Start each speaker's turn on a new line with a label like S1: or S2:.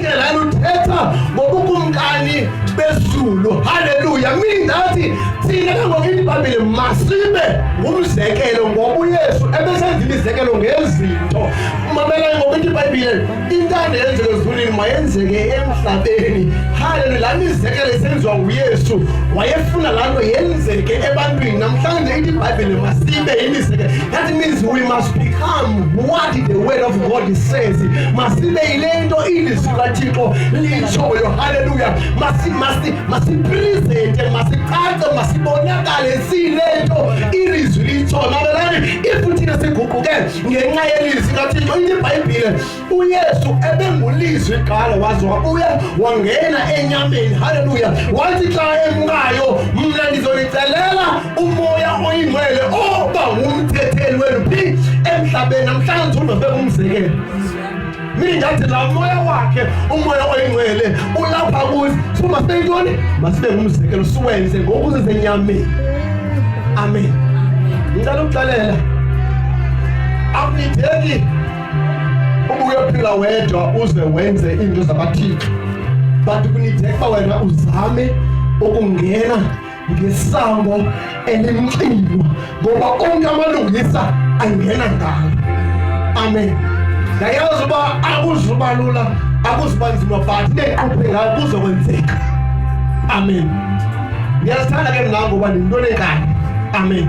S1: Lana uthetha ngobukumkani bezulu. Haleluya. Meaning that thina ke ngoku iBhayibhile masibe ngumzekelo ngoba uYesu ebesenza imizekelo ngezinto. Mamela ngoku ithi iBhayibhile intando yenzeke ezulwini mayenzeke emhlabeni. Haleluya. Laa mizekelo isenziwa nguYesu wayefuna laa nto yenzeke ebantwini. Namhlanje ithi iBhayibhile masibe imizekelo. That means we must become what the word of God says. Masibe yile nto ilizwi likaThixo litshoyo. Haleluya. Masi masi masipresente, masicace, masibonakale siyile nto ilizwi litshoyo. Mamelani, if thina siguquke ngenxa yelizwi kaThixo, ithi iBhayibhile uYesu ebengulizwi kuqala waze wabuya wangena enyameni. Haleluya. Wathi xa emkayo, mna ndizonicelela umoya oyingcwele oba ngumthetheli wenu phi emhlabeni. Namhlanje uzobeka umzekelo. Mina ngathi laa moya wakhe umoya oyingcwele ulapha kuthi, so masibe yintoni? Masibe ngumzekelo, siwenze ngoku sisenyameni. Amen. Ngicela ukuxelela, akunideki ubuyophila wedwa uze wenze iinto zakaThixo, but kunideka uba wena uzame ukungena ngesango elimxinwa, ngoba onke amalungisa angena ngalo. Amen. Ndayazi uba akuzuba lula, akuzuba nzima, but nequphe ngayo kuzokwenzeka. Amen. Ndiyazithanda ke mna ngoba ndiyinto enkani. Amen.